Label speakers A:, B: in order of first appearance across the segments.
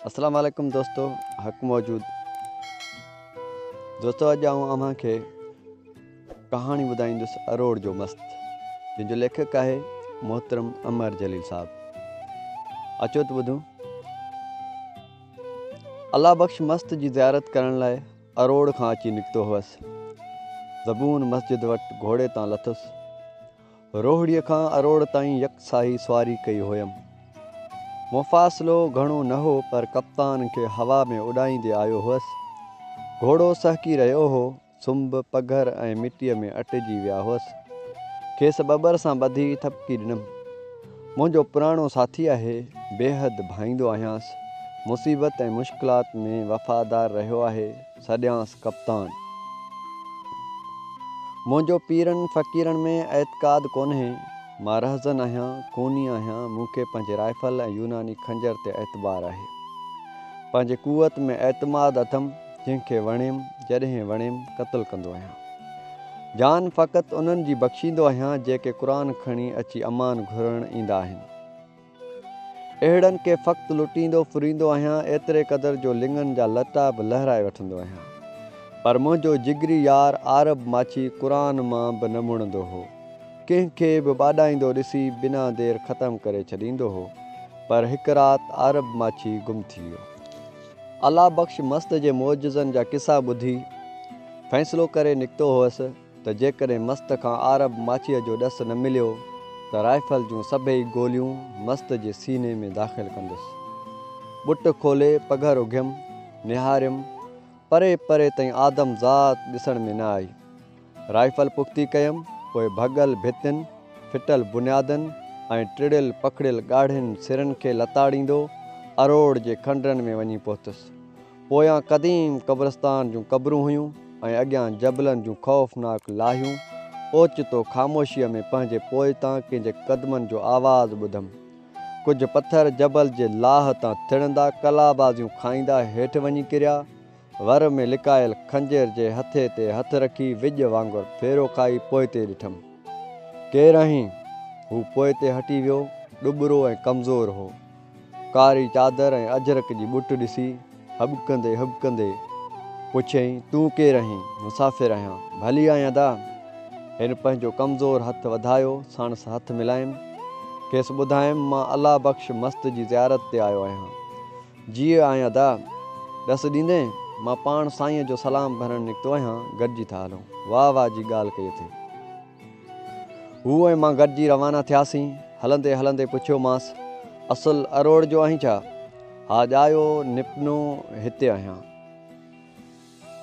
A: اسلام عليڪم دوستو حق موجود دوستو اڄ آئون اوهان کي ڪهاڻي ٻڌائيندس اروڙ جو مست جنهن جو ليکڪ آهي محترم امر جليل صاحب اچو ته ٻڌون الله بخش مست جي زيارت ڪرڻ لاء اروڙ کان اچي نڪتو هوس زبون مسجد وٽ گهوڙي تان لٿس روهڙيء کان اروڙ تائين يڪساهي سواري ڪئي هيم. مفاصلو گهڻو نه هو پر ڪپتان کي هوا ۾ اڏائيندي آيو هئس. گهوڙو سهڪي رهيو هو، سنب، پگهر ۽ مٽيء ۾ اٽجي ويا هئس. کيس ٻٻر سان ٻڌي ٿپڪي ڏنم. منهنجو پراڻو ساٿي آهي، بيحد ڀائيندو آهيانس. مصيبت ۽ مشڪلات ۾ وفادار رهيو آهي. سڏيانس ڪپتان. منهنجو پيرن فقيرن ۾ اعتقاد ڪونهي. مان رهزن آهيان، ڪوني آهيان، مون کي پنهنجي رائفل ۽ يوناني خنجر تي اعتبار آهي. پنهنجي قوت ۾ اعتماد اٿم، جنهن کي وڻيم، جڏهن وڻيم، قتل ڪندو آهيان. جان فقط انهن جي بخشيندو آهيان، جيڪي قرآن کڻي اچي امان گهرڻ ايندا آهن. اهڙن کي فقط لٽيندو ڦريندو آهيان، ايتري قدر جو لڱن جا لٽا به لهرائي وٺندو آهيان. پر منهنجو جگري يار عارب ماڇي قرآن مان به نه مڙندو هو. ڪنهن کي به ٻاڏائيندو ڏسي بنا دير ختم ڪري ڇڏيندو هو. پر هڪ رات عارب ماڇي گم ٿي ويو. الله بخش مست جي معجزن جا قصا ٻڌي فيصلو ڪري نڪتو هئس. ته جيڪڏهن مست کان عارب ماڇيء جو ڏس نه مليو ته رائفل جون سڀئي گوليون مست جي سيني ۾ داخل ڪندس. ٻٽ کولي پگهر اگهيم، نهاريم، پري پري تائين آدم ذات ڏسڻ ۾ نه آئي. رائفل پختي ڪيم، پوء ڀڳل ڀتين، ڦٽل بنيادن ۽ ٽڙيل پکڙيل ڳاڙهين سرن کي لتاڙيندو اروڙ جي کنڊرن ۾ وڃي پهتس. پويان قديم قبرستان جون قبرون هيون ۽ اڳيان جبلن جون خوفناڪ لاهيون. اوچتو خاموشيء ۾ پنهنجي پوئتان ڪنهن جي قدمن جو آواز ٻڌم. ڪجهه پٿر جبل جي لاهه تان ٿڙندا قلابازيون کائيندا هيٺ وڃي ڪريا. ور ۾ لڪايل خنجر جي هٿي تي هٿ رکي وڄ وانگر ڦيرو کائي پوئتي ڏٺم. ڪير آهين؟ هو پوئتي هٽي ويو. ڏٻرو ۽ ڪمزور هو. ڪاري چادر ۽ اجرڪ جي ٻٽ ڏسي هٻڪندي هٻڪندي پڇيائين، تون ڪير آهين؟ مسافر آهيان. ڀلي آئين ادا. هن پنهنجو ڪمزور هٿ وڌايو، ساڻس هٿ ملايم. کيس ٻڌايم، مان الله بخش مست جي زيارت تي آيو آهيان. جيء آئين ادا. ڏس ڏيندين؟ مان پاڻ سائينء جو سلام ڀرڻ نڪتو آهيان، گڏجي ٿا هلون. واهه واهه جي ڳالهه ڪئي اٿئي. هو ۽ مان گڏجي روانا ٿياسين. هلندي هلندي پڇيومانس، اصل اروڙ جو آهين ڇا؟ ها ڄايو نپنو هتي آهيان.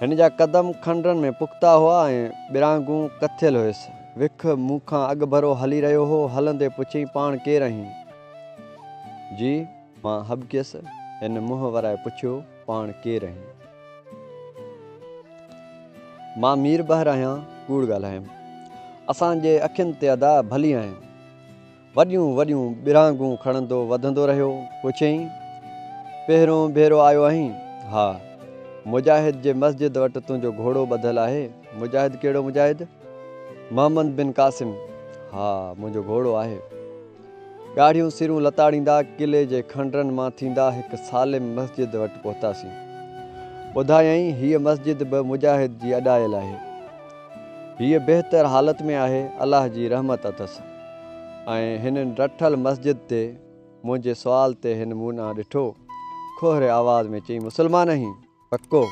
A: هن جا قدم کنڊرن ۾ پختا هئا ۽ ٻرانگون ڪٿيل هيس. وک مون کان اڳڀرو هلي رهيو هو. هلندي پڇيائين، پاڻ ڪير آهين؟ جي؟ مان هٻڪيس. هن منهن ورائي پڇيو، پاڻ ڪير آهين؟ مان ميربحر آهيان، ڪوڙ ڳالهايم. اسان جي اکين تي ادا ڀلي آهين. وڏيون وڏيون ٻرانگون کڻندو وڌندو رهيو. پڇيائين، پهريون ڀيرو آيو آهين؟ ها. مجاهد جي مسجد وٽ تنهنجو گهوڙو ٻڌل آهي. مجاهد ڪهڙو مجاهد؟ محمد بن قاسم. ها، منهنجو گهوڙو آهي. ڳاڙهيون سرون لتاڙيندا قلعي جي کنڊرن مان ٿيندا هڪ سالم مسجد وٽ پهتاسين. ٻڌايائين، هيء مسجد به مجاهد جي اڏايل آهي. هيء بهتر حالت ۾ آهي، الله جي رحمت اٿس. ۽ هن رٺل مسجد تي منهنجي سوال تي هن مون ڏانهن ڏٺو. کهري آواز ۾ چيائين، مسلمان آهين؟ پڪو.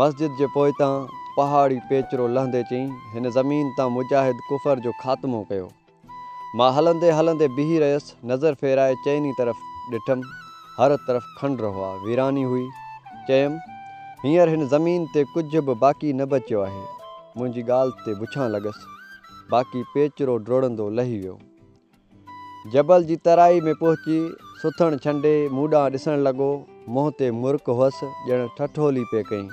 A: مسجد جي پوئتان پهاڙي پيچرو لهندي چيائين، هن زمين تان مجاهد ڪفر جو خاتمو ڪيو. مان هلندي هلندي بيهي رهيس، نظر ڦيرائي چئني طرف ڏٺم، هر طرف کنڊر هئا، ويراني هئي. چيم، هينئر هن زمين تي ڪجهه به باقي نه بچيو آهي. منهنجي ڳالهه تي بڇان لڳس، باقي پيچرو ڊوڙندو لهي ويو. جبل جي ترائي ۾ پهچي سٿڻ ڇنڊي مون ڏانهن ڏسڻ لڳو. منهن تي مرڪ هئس، ڄڻ ٺٺولي پئي ڪئين.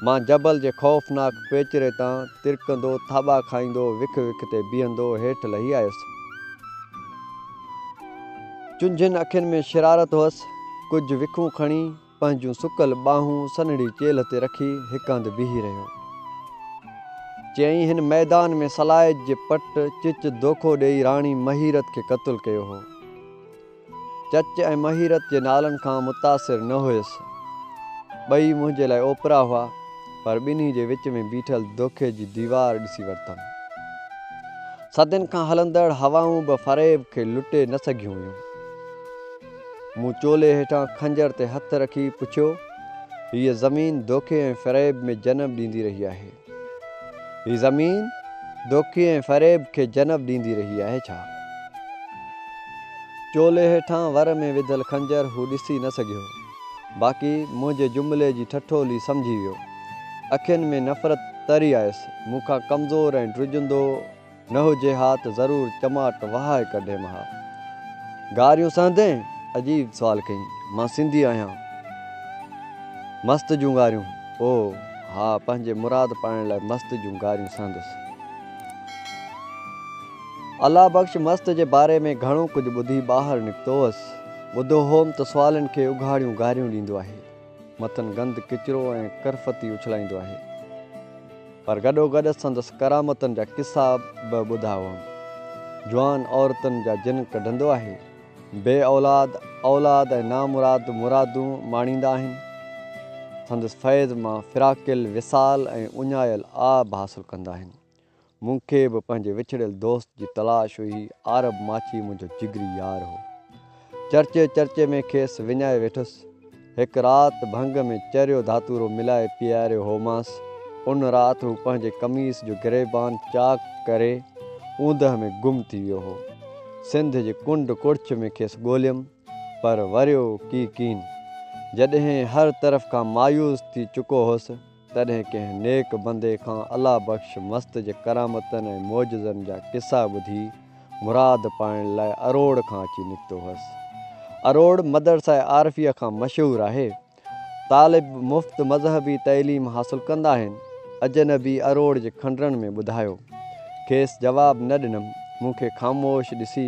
A: مان جبل جي خوفناڪ پيچري تان ترڪندو، ٿاٻا کائيندو، وک وک تي بيهندو هيٺ لهي آيس. چنجهين اکين ۾ شرارت هئس. ڪجهه وکون کڻي پنهنجون سڪل ٻانهون سنهڙي چيلهه تي رکي هڪ هنڌ بيهي رهيو. چيائين، هن ميدان ۾ سلائج جي پٽ چچ دوکو ڏيئي راڻي مهيرت کي قتل ڪيو هو. چچ ۽ مهيرت جي نالن کان متاثر نه هيس. ٻئي منهنجي لاء اوپرا هئا، پر ٻنهي جي وچ ۾ بيٺل دوکي جي ديوار ڏسي ورتم. صدين کان هلندڙ هوائون به فريب کي لٽي نه سگهيون هيون. مون چولي هيٺان خنجر تي هٿ رکي پڇيو، هيء زمين دوکي ۽ فريب ۾ جنم ڏيندي رهي آهي. هي زمين دوکي ۽ فريب کي جنم ڏيندي رهي آهي ڇا؟ چولي هيٺان ور ۾ وڌل خنجر هو ڏسي نه سگهيو. باقي منهنجي جملي جي ٺٺولي سمجهي ويو. اکين ۾ نفرت تري آيس. مون کان ڪمزور ۽ ڊڄندو نه هجي ها ته ضرور چماٽ وهائي ڪڍيم ها. گاريون سهندين؟ عجيب سوال ڪيائين. مان سنڌي آهيان. مست جون گاريون؟ او، ها، پنهنجي مراد پائڻ لاء مست جون گاريون سهندس. الله بخش مست جي باري ۾ گهڻو ڪجهه ٻڌي ٻاهر نڪتو هوس. ٻڌو هوم ته سوالين کي اگهاڙيون گاريون ڏيندو آهي. مٿن گند ڪچرو ۽ ڪرفتي اڇلائيندو آهي. پر گڏوگڏ سندس ڪرامتن جا قصا به ٻڌا هئم. جوان عورتن جا جن ڪڍندو آهي. بي اولاد اولاد ۽ نامراد مرادون ماڻيندا آهن. سندس فيض مان فراقيل وصال ۽ اڃايل آب حاصل ڪندا آهن. مون کي به پنهنجي وڇڙيل دوست جي تلاش هئي. عارب ماڇي منهنجو جگري يار هو. چرچي چرچي ۾ کيس وڃائي ويٺس. هڪ رات ڀنگ ۾ چريو ڌاتورو ملائي پياريو هومانس. ان رات هو پنهنجي قميص جو گريبان چاڪ ڪري اوندهه ۾ گم ٿي ويو هو. سنڌ جي ڪنڊ ڪڙڇ ۾ کيس ڳوليم، پر وريو ڪي ڪين. جڏهن هر طرف کان مايوس ٿي چڪو هوس، تڏهن ڪنهن نيڪ بندي کان الله بخش مست جي ڪرامتن ۽ معجزن جا قصا ٻڌي مراد پائڻ لاء اروڙ کان اچي نڪتو هئس. اروڙ مدرسه عارفيه کان مشهور آهي. طالب مفت مذهبي تعليم حاصل ڪندا آهن. اجنبي اروڙ جي کنڊرن ۾ ٻڌايو. کيس جواب نه ڏنم. مون کي خاموش ڏسي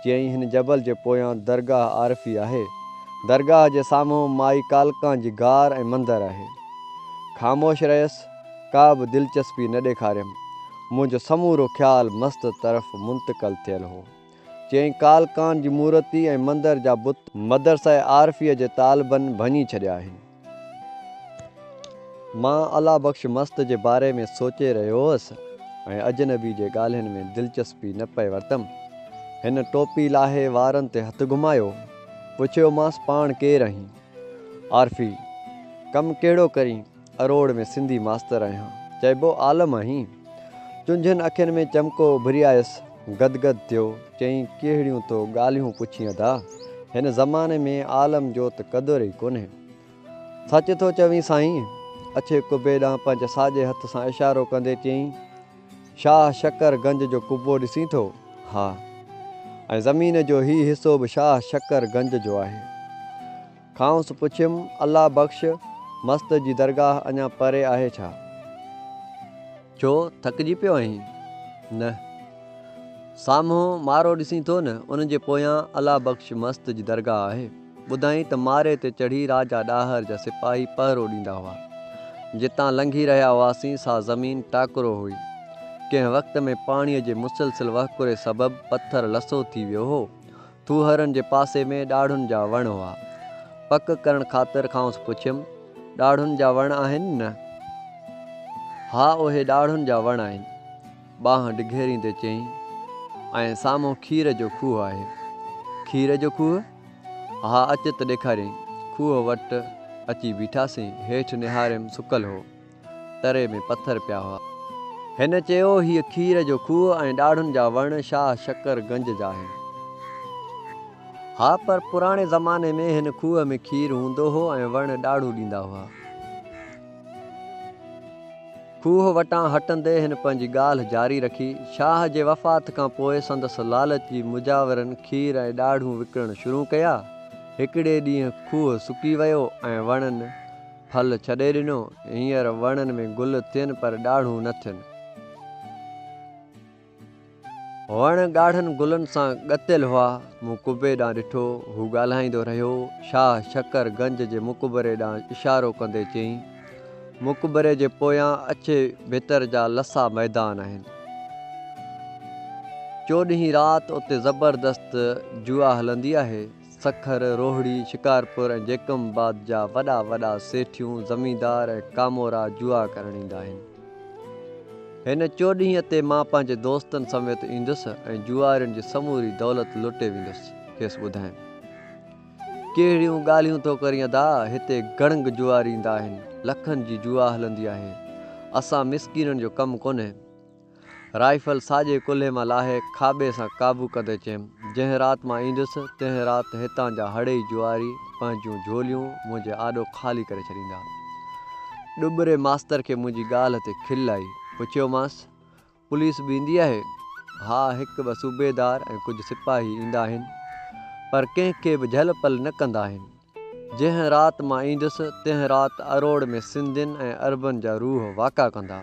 A: چيائين هن جبل جي پويان درگاهه عارفي آهي. درگاهه جي سامهون مائي ڪالڪان جي غار ۽ مندر آهي. خاموش رهيس، ڪا به دلچسپي نه ڏيکاريم. منهنجو سمورو خيال مست طرف منتقل ٿيل هو. چيائين ڪالڪان جي مورتي ۽ مندر جا بت مدرسه عارفيء جي طالبن ڀڃي ڇڏيا آهن. مان الله بخش مست جي باري ۾ سوچي رهيو هوس ۽ اجنبي جي ڳالهين ۾ دلچسپي نه پئي ورتم. هن ٽوپي لاهي وارن تي هٿ گهمايو. پڇيومانس پاڻ ڪير آهين؟ عارفي، ڪم ڪهڙو ڪرين؟ اروڙ ۾ سنڌي ماستر آهيان. چئبو عالم آهين؟ چنجهن اکين ۾ چمڪو اڀري آيس. گدگد ٿيو. چيائين ڪهڙيون ٿو ڳالهيون پڇين ادا؟ هن زماني ۾ عالم جو ته قدر ئي ڪونهي. سچ ٿو چوين سائين! اڇي قبي ڏانهن پنهنجي ساڄي هٿ سان اشارو ڪندي چيائين، شاهه شڪر گنج جو قبو ڏسين ٿو؟ ها. ۽ زمين جو هي حصو به شاهه شڪر گنج جو آهي. کانئس پڇيم، الله بخش مست جي درگاهه اڃا پري آهي ڇا؟ ڇو، ٿڪجي پيو آهين؟ نه. سامهون مارو ڏسين ٿو نه، ان جي پويان الله بخش مست جي درگاهه آهي. ٻڌائين ته ماري تي چڙهي راجا ڏاهر جا سپاهي پهرو ڏيندا هئا. جتان لنگهي رهيا هئاسين سا زمين ٽاڪرو هئي. ڪنهن وقت ۾ پاڻيء جي مسلسل وهڪري سبب پٿر لسو ٿي ويو هو. ٿوهرن جي پاسي ۾ ڏاڙهن جا وڻ هئا. پڪ ڪرڻ خاطر کانئس پڇيم، ڏاڙهن جا وڻ آهن نه؟ ها اهي ڏاڙهن جا وڻ آهن. ٻانهن ڊگهيريندي چيائين، ۽ سامهون کير جو کوهه آهي. کير جو کوهه؟ ها اچ ته ڏيکاريائين. کوهه وٽ اچي بيٺاسين. هيٺ نهاريم سڪل هو. تري ۾ پٿر پيا هئا. هن چيو، هيء کير جو کوهه ۽ ڏاڙهن جا وڻ شاهه شڪر گنج جا آهن. ها پر پراڻي زماني ۾ هن کوهه ۾ کير هوندو هو ۽ وڻ ڏاڙهون ڏيندا هئا. کوهه وٽان هٽندي هن پنهنجي ڳالهه جاري رکي، شاهه جي وفات کان پوء سندس لالچي مجاورن کير ۽ ڏاڙهون وڪڻڻ شروع ڪيا. هڪڙي ڏينهن کوهه سڪي ويو ۽ وڻن ڦل ڇڏي ڏنو. هينئر وڻن ۾ گل ٿين پر ڏاڙهون نه ٿين. وڻ ڳاڙهن گلن سان ڳتيل هئا. مون قبي ڏانهن ڏٺو. هو ڳالهائيندو رهيو. شاهه شڪر گنج جي مقبري ڏانهن اشارو ڪندي چيائين، مقبري جي پويان اڇي ڀتر جا لسا ميدان آهن. چوڏهين رات اتي زبردست جوا هلندي آهي. سکر، روهڙي، شڪارپور ۽ جيڪب آباد جا وڏا وڏا سيٺيون، زميندار ۽ ڪامورا جوا ڪرڻ ايندا آهن. هن چوڏهينء تي مان پنهنجي دوستن سميت ايندس ۽ جوئارين جي سموري دولت لٽي ويندس. کيس ٻڌايم. ڪهڙيون ڳالهيون ٿو ڪرين ادا، هتي گڙنگ جوئاري ايندا آهن، لکن جي جوا هلندي آهي. اسان مسڪينن جو ڪم ڪونهي. رائفل ساڄي ڪلهي مان لاهي کاٻي سان قابو ڪندي چيم، جنهن رات مان ايندس، تنهن رات هتان جا هڙئي جوئاري پنهنجون جهوليون منهنجي آڏو خالي ڪري ڇڏيندا. ڏٻري ماستر کي منهنجي ڳالهه تي کل آئي. پڇيومانس، پوليس به ايندي آهي؟ ها، هڪ ٻه صوبيدار ۽ ڪجهه سپاهي ايندا آهن، پر ڪنهن کي به جهل پل نه ڪندا آهن. جنهن رات مان ايندس، تنهن رات اروڙ ۾ سنڌين ۽ عربن جا روح واڪا ڪندا.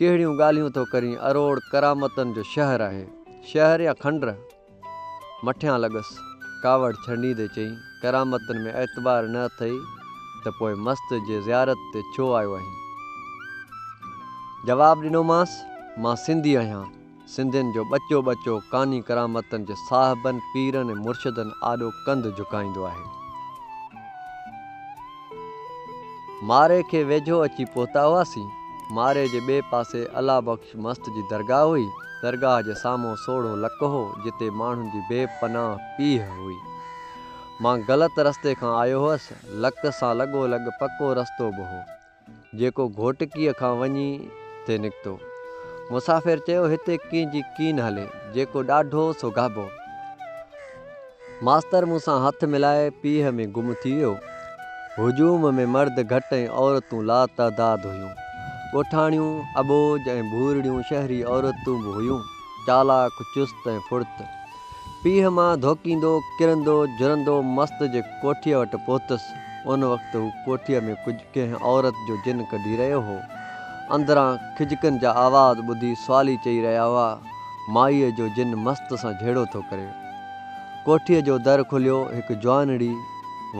A: ڪهڙيون ڳالهيون ٿو ڪرين، اروڙ ڪرامتن جو شهر آهي. شهر يا کنڊر؟ مٺيان لڳس. ڪاوڙ ڇنڊيندي چيائين، ڪرامتن ۾ اعتبار نه اٿئي ته پوء مست جي زيارت تي ڇو آيو آهين؟ جواب ڏنومانس، مان سنڌي آهيان. سنڌين جو ٻچو ٻچو ڪاني ڪرامتن جي صاحبن، پيرن ۽ مرشدن آڏو ڪنڌ جهڪائيندو آهي. مارئي کي ويجهو اچي پهتا هئاسين. مارئي جي ٻئي پاسي الله بخش مست جي درگاهه هئي. درگاهه جي سامهون سوڙهو لڪ هو، جتي ماڻهن جي بي پناهه پيهه هئي. مان غلط رستي کان آيو هئس. لڪ سان لڳو لڳ پڪو رستو به هو. جيڪو گهوٽڪيء کان وڃي ٿي نڪتو. مسافر چيو، هتي ڪنهن جي ڪين هلي، جيڪو ڏاڍو سو گابو. ماستر مون سان هٿ ملائي پيهه ۾ گم ٿي ويو. هجوم ۾ مرد گهٽ ۽ عورتون لاتعداد هيون. ڳوٺاڻيون، اٻوجهه ۽ ڀورڙيون شهري عورتون به هيون، چالاڪ، چست ۽ ڦڙت. پيهه مان ڌوڪيندو، ڪرندو، جهرندو مست جي ڪوٺيء وٽ پهتس. ان وقت هو ڪوٺيء ۾ ڪجهه ڪنهن عورت جو جن ڪڍي رهيو هو. اندران کجڪن جا آواز ٻڌي سوالي چئي رهيا هئا، مائيء جو جن مست سان جهيڙو ٿو ڪري. ڪوٺيء جو در کليو، هڪ جوانڙي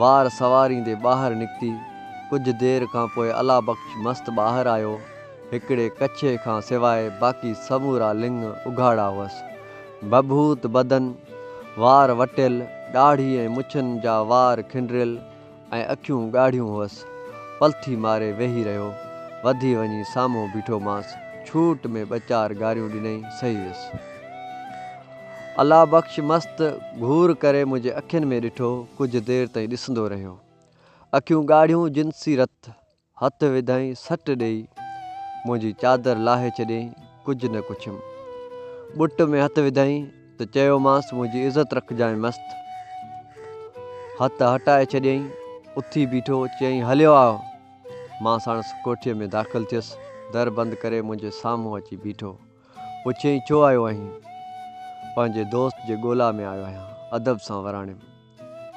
A: وار سنواريندي ٻاهر نڪتي. ڪجهه دير کان پوء الله بخش مست ٻاهر آيو. هڪڙي ڪڇي کان سواء باقي سمورا لڱ اگهاڙا هئس. ڀڀوت بدن، وار وٽيل، ڏاڙهي ۽ مڇن جا وار کنڊريل ۽ اکيون ڳاڙهيون هئس. پلٿي ماري ويهي رهيو. وڌي وڃي سامهون بيٺومانس. ڇوٽ ۾ ٻه چار گاريون ڏنائين، سهي ويس. الله بخش مست گهور ڪري منهنجي اکين ۾ ڏٺو. ڪجهه دير تائين ڏسندو رهيو. اکيون ڳاڙهيون، جنسي رت. هٿ وڌائين سٽ ڏيئي منهنجي چادر لاهي ڇڏيائين ڪجهه نه ڪڇيم. ٻٽ ۾ هٿ وڌائين ته چيومانس منهنجي عزت رکجانء مست. هٿ هٽائي ڇڏيائين. اٿي بيٺو چيائين هليو آء. مان ساڻس ڪوٺيء ۾ داخل ٿيس. در بند ڪري منهنجي سامهون اچي بيٺو. پڇيائين ڇو آيو آهين؟ پنهنجي دوست جي ڳولا ۾ آيو آهيان. ادب سان وراڻيم.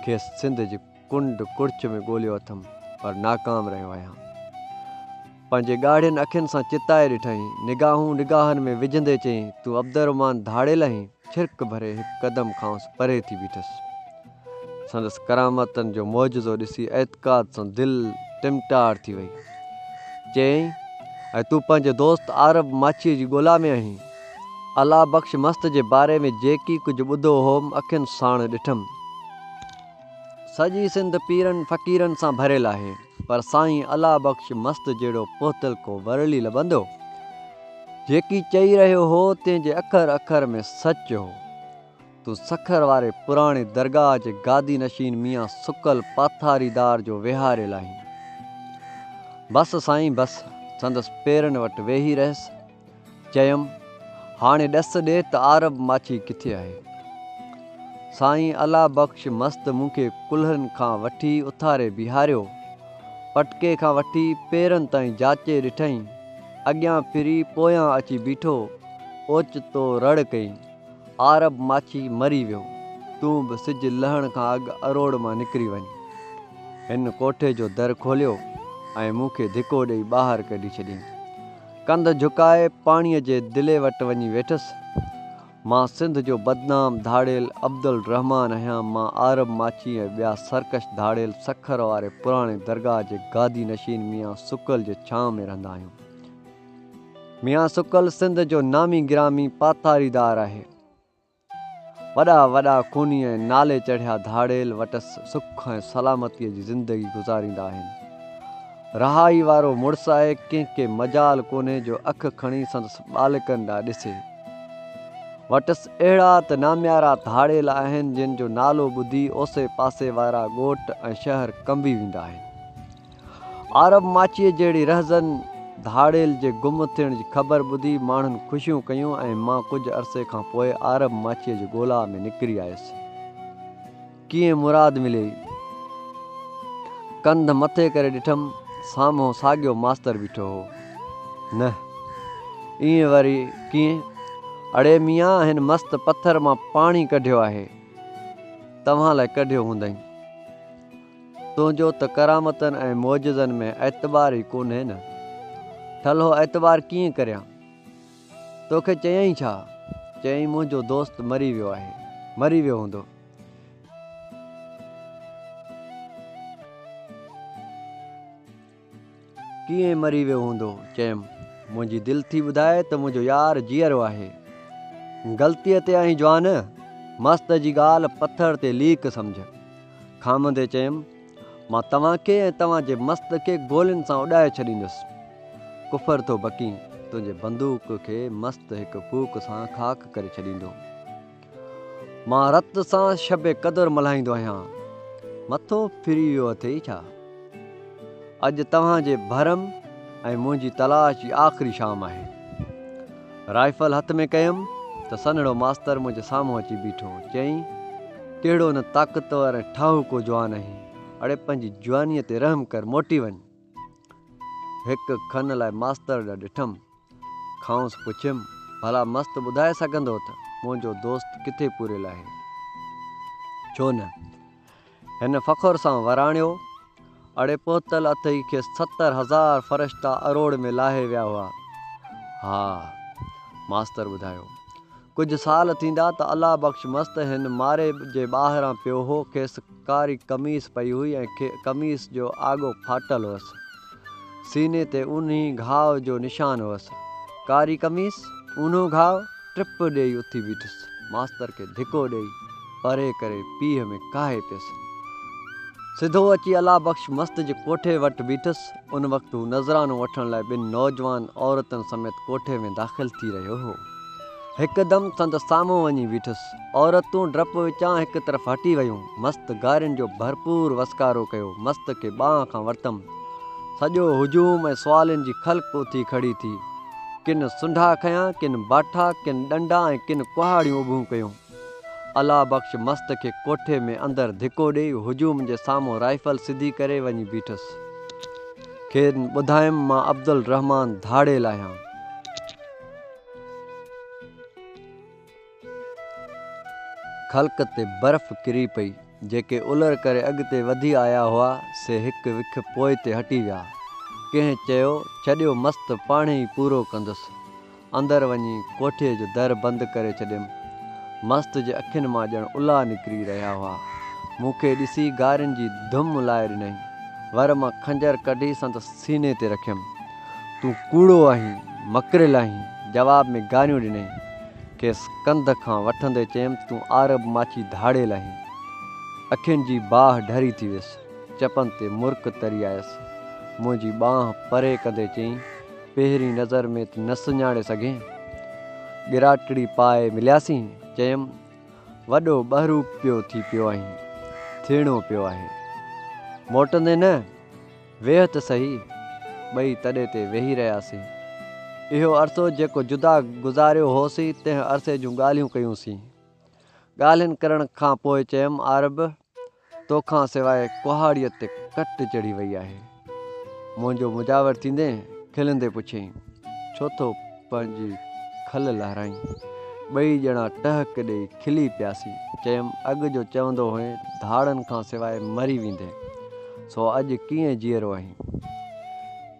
A: کيس سنڌ جي ڪنڊ ڪڙڇ ۾ ڳوليو اٿم، پر ناڪام رهيو آهيان. پنهنجي ڳاڙهين اکين سان چتائي ڏٺائين. نگاهون نگاهن ۾ وجهندي چيائين، تون عبدالرحمان ڌاڙيل آهين؟ ڇرڪ ڀري هڪ قدم کانئس پري ٿي بيٺس. سندس ڪرامتن جو معجزو ڏسي اعتقاد سان دل ٽمٽار ٿي وئي. چيائين، ۽ تون پنهنجي دوست عارب ماڇيء جي ڳولا ۾ آهين؟ الله بخش مست جي باري ۾ جيڪي ڪجهه ٻڌو هوم، اکين ساڻ ڏٺم. سڄي سنڌ پيرن فقيرن سان ڀريل آهي، پر سائين الله بخش مست جهڙو پهتل ڪو ورلي لڀندو. جيڪي چئي رهيو هو، تنهن جي اکر اکر ۾ سچ هو. تون سکر واري پراڻي درگاهه جي گادي نشين ميان سڪل پاٿاريدار جو ويهاريل آهين. بس سائين بس، سندس پيرن وٽ ويهي رهيس. چيم، هاڻي ڏس ڏي ته عارب ماڇي ڪٿي آهي؟ سائين الله بخش مست مون کي ڪلهن کان وٺي اٿاري بيهاريو. پٽڪي کان وٺي پيرن تائين جاچي ڏٺائين. اڳيان ڦري پويان اچي بيٺو. اوچتو رڙ ڪئي، عارب ماڇي مري ويو. تون به سج لهڻ کان اڳ اروڙ مان نڪري وڃ. هن ڪوٺي جو در کوليو ۽ مون کي ڌڪو ڏيئي ٻاهر ڪڍي ڇڏيائين. ڪنڌ جهڪائي پاڻيء جي دلي وٽ وڃي ويٺس. مان سنڌ جو بدنام ڌاڙيل عبدالرحمان آهيان. مان عارب ماڇي ۽ ٻيا سرڪش ڌاڙيل سکر واري پراڻي درگاهه جي گادي نشين ميان سڪل جي ڇانء ۾ رهندا آهيون. ميان سڪل سنڌ جو نامي گرامي پاٿاريدار آهي. وڏا وڏا خوني ۽ نالي چڙهيا ڌاڙيل وٽس سک ۽ سلامتيء جي زندگي گذاريندا آهن. رهائي وارو مڙس آهي، ڪنهن کي مجال ڪونهي جو اک کڻي سندس ٻالڪن ڏانهن ڏسي. وٽس اهڙا ته ناميارا ڌاڙيل آهن، جن جو نالو ٻڌي اوسي پاسي وارا ڳوٺ ۽ شهر ڪنبي ويندا آهن. عارب ماڇيء جهڙي رهزن ڌاڙيل جي گم ٿيڻ جي خبر ٻڌي ماڻهن خوشيون ڪيون ۽ مان ڪجهه عرصي کان پوء عارب ماڇيء جي ڳولا ۾ نڪري آيس. ڪيئن مراد مليئي؟ ڪنڌ مٿي ڪري ڏٺم، سامهون ساڳيو ماستر بيٺو هو. نه، ائين وري ڪيئن؟ اڙي ميان، هن مست پٿر مان پاڻي ڪڍيو آهي. توهان لاء ڪڍيو هوندائين. تنهنجو ته ڪرامتن ۽ معجزن ۾ اعتبار ئي ڪونهي نه. ٺلهو اعتبار ڪيئن ڪريان؟ توکي چيائين ڇا؟ چيائين منهنجو دوست مري ويو آهي. مري ويو هوندو. ڪيئن مري ويو هوندو؟ چيم، منهنجي دل ٿي ٻڌائي ته منهنجو يار جيئرو آهي. غلطيء تي آهين جوان، مست جي ڳالهه پٿر تي ليڪ سمجهه. کامندي چيم، مان توهان کي ۽ توهان جي مست کي گولين سان اڏائي ڇڏيندس. ڪفر ٿو بڪين، تنهنجي بندوق کي مست هڪ ڦوڪ سان خاڪ ڪري ڇڏيندو. مان رت سان شب قدر ملهائيندو آهيان. مٿو ڦري ويو اٿئي ڇا؟ اڄ توهان جي ڀرم ۽ منهنجي تلاش جي آخري شام آهي. رائفل هٿ ۾ ڪيم ته سنهڙو ماستر منهنجي سامهون اچي بيٺو. چيائين، ڪهڙو نه طاقتور ۽ ٺاهوڪو جوان آهين. اڙي پنهنجي جوانيء تي رحم ڪر، موٽي وڃ. هڪ کن لاء ماستر ڏانهن ڏٺم. کانئس پڇيم، ڀلا مست ٻڌائي سگهندو ته منهنجو دوست ڪٿي پوريل آهي؟ ڇو نه؟ هن فخر سان وراڻيو، اڙي پهتل اٿئي کيس 70,000 فرشتا اروڙ ۾ لاهي ويا هئا. ها. ماستر ٻڌايو. ڪجهه سال ٿيندا ته الله بخش مست هن ماري جي ٻاهران پيو هو، کيس ڪاري قميص پئي هئي ۽ قميص جو آڳو ڦاٽل هئس. سيني تي اونهي گهاء جو نشان هئس. ڪاري قميص، اونهو گهاء، ٽپ ڏيئي اٿي بيٺس. ماستر کي ڌڪو ڏيئي پري ڪري پيهه ۾ ڪاهي پيس. سڌو اچي الله بخش مست جي ڪوٺي وٽ بيٺس. ان وقت هو نذرانو وٺڻ لاء ٻن نوجوان عورتن سميت ڪوٺي ۾ داخل ٿي رهيو هو. هڪدم سندس سامهون وڃي بيٺس. عورتون ڊپ وچان هڪ طرف هٽي ويون. مست گارين جو ڀرپور وسڪارو ڪيو. مست کي ٻانهن کان ورتم. سڄو هجوم ۽ سوالين جي خلق اٿي کڙي ٿي. ڪن سنڍا کنيا، ڪن باٺا، ڪن ڏنڊا ۽ ڪن ڪهاڙيون اڀيون ڪيون. الله بخش مست کي ڪوٺي ۾ اندر ڌڪو ڏيئي هجوم جي سامهون رائفل سڌي ڪري وڃي بيٺس. کين ٻڌايم مان عبدالرحمان ڌاڙيل آهيان. خلق تي برف ڪري پئي. جيڪي الر ڪري اڳتي وڌي آيا هئا، سي هڪ وک پوئتي هٽي ويا. ڪنهن چيو، ڇڏيو مست پاڻهي ئي پورو ڪندس. اندر وڃي ڪوٺيء جو در بند ڪري ڇڏيم. مست جي اکين مان ڄڻ الا نڪري رهيا هئا. مون کي ڏسي گارين جي ڌم لائي ڏنائين. ور مان خنجر ڪڍي سندس سيني تي رکيم. تون ڪوڙو آهين، مڪريل آهين. جواب ۾ گاريون ڏنائين. کيس ڪنڌ کان وٺندي چيم، تون عارب ماڇي ڌاڙيل آهين. اکين جي باهه ڍري ٿي ويس. چپن تي مرڪ تري آيس. منهنجي ٻانهن پري ڪندي چيائين، پهرين نظر ۾ ته نه سڃاڻي سگهين. ڳراٽڙي پائي ملياسين. چيم، وڏو ٻهروپيو ٿي پيو آهين. ٿيڻو پيو آهي. موٽندين نه؟ ويهه ته سهي. ٻئي تڏي تي ويهي رهياسين. اهو عرصو جيڪو جدا گذاريو هوسين، تنهن عرصي جون ڳالهيون ڪيونسين. ڳالهين ڪرڻ کان پوء چيم، عارب! توکان سواء ڪهاڙيء تي ڪٽ چڙهي وئي آهي. منهنجو مجاور ٿيندين؟ کلندي پڇيائين. ڇو ٿو پنهنجي کل لهرائين؟ ٻئي ڄڻا ٽهڪ ڏيئي کلي پياسين. چيم، اڳ جو چوندو هئين، ڌاڙن کان سواء مري ويندين، سو اڄ ڪيئن جيئرو آهين؟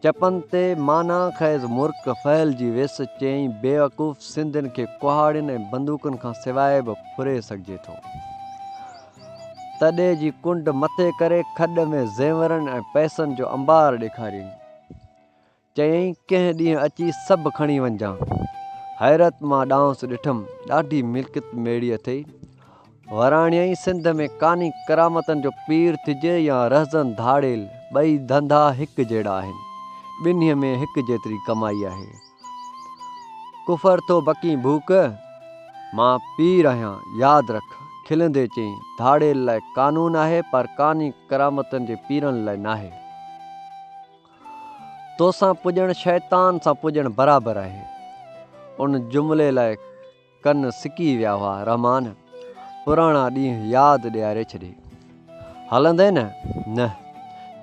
A: چپن تي معنيٰ خيز مرڪ ڦهلجي ويس. چيائين، بيوقوف، سنڌين کي ڪهاڙين ۽ بندوقن کان سواء به ڦري سگهجي ٿو. تڏي جي ڪنڊ مٿي ڪري کڏ ۾ زيورن ۽ پئسن جو انبار ڏيکاريائين. چيائين، ڪنهن ڏينهن اچي سڀ کڻي وڃجان. حيرت مان ڏانهس ڏٺم، ڏاڍي ملڪيت ميڙي اٿئي. وراڻيائين، سنڌ ۾ ڪاني ڪرامتن جو پير ٿجي يا رهزن ڌاڙيل، ٻئي ڌنڌا هڪ جهڙا آهن. ٻنهي ۾ هڪ جيتري ڪمائي آهي. ڪفر ٿو بڪين ڀوڪ؟ مان پير آهيان، ياد رک. کلندي چيائين، ڌاڙيل لاء قانون آهي پر ڪاني ڪرامتن جي پيرن لاء ناهي. توسان پڄڻ شيطان سان پڄڻ برابر آهي. ان جملي لاء ڪن سڪي ويا هئا رحمان پراڻا ڏينهن ياد ڏياري ڇڏي. هلندين نه؟ نه.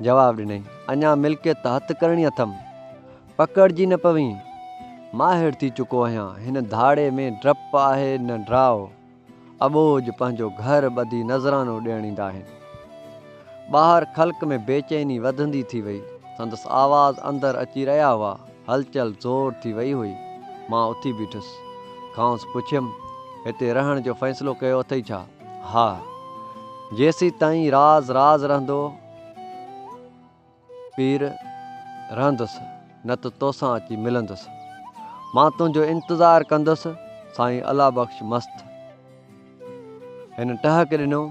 A: جواب ڏنائين. اڃا ملڪيت هٿ ڪرڻي اٿم. پڪڙجي نه پوين. ماهر ٿي چڪو آهيان. هن ڌاڙي ۾ ڊپ آهي نه ڊراء. اٻوجهه پنهنجو گهر ٻڌي نذرانو ڏيڻ ايندا آهن. ٻاهر خلق ۾ بيچيني وڌندي ٿي وئي. سندس آواز اندر اچي رهيا هئا. هلچل زور ٿي وئي هئي. مان اٿي بيٺس. کانئس پڇيم، هتي رهڻ جو فيصلو ڪيو اٿئي ڇا؟ ها. جيسيتائين راز راز رهندو، پير رهندس، نه ته توسان اچي ملندس. مان تنهنجو انتظار ڪندس، سائين الله بخش مست. هن ٽهڪ ڏنو.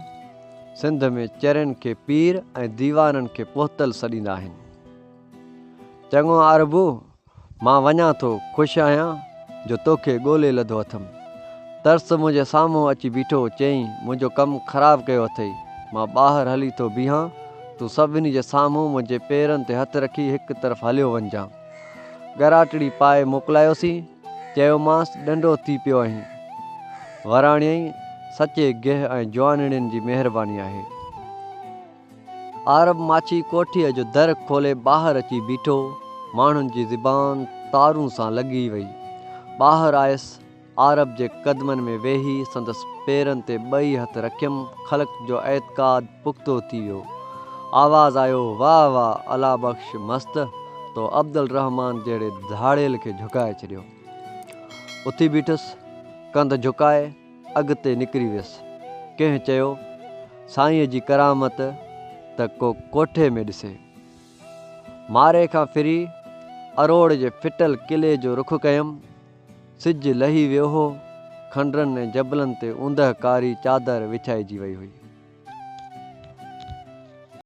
A: سنڌ ۾ چرين کي پير ۽ ديوانن کي پهتل سڏيندا آهن. چڱو عربو، مان وڃان ٿو، خوش آهيان جو توکي ڳولي لڌو اٿم. ترس منهنجي سامهون اچي بيٺو، چيائين، منهنجو ڪم خراب ڪيو اٿئي، مان ٻاهر هلي ٿو بيهان، تون سڀني جي سامهون منهنجي پيرن تي هٿ رکي هڪ طرف هليو وڃجان. ڳراٽڙي پائي موڪلايوسين، چيومانس، ڏنڊو ٿي پيو آهين. وراڻيائين، سچي گيهه ۽ جوانڙين جي مهرباني آهي. عارب ماڇي ڪوٺيء جو در کولي ٻاهر اچي بيٺو. ماڻهن جي زبان تارون سان لڳي وئي. ٻاهر آيس. عارب جي قدمن ۾ ويهي سندس پيرن تي ٻئي هٿ رکيم. خلق جو اعتقاد پختو ٿي ويو. آواز آيو، واهه واهه الله بخش مست، تو عبدالرحمان جهڙي ڌاڙيل کي جهڪائي ڇڏيو. اٿي بيٺس. ڪنڌ جهڪائي اڳتي نڪري ويس. ڪنهن چيو، سائينء جي ڪرامت ته ڪو ڪوٺي ۾ ڏسي. مارئي کان ڦري اروڙ جي ڦٽل قلعي جو رخ ڪيم. سج لهي ويو هو. کنڊرن ۽ جبلن تي اوندهه ڪاري چادر وڇائجي وئي هئي.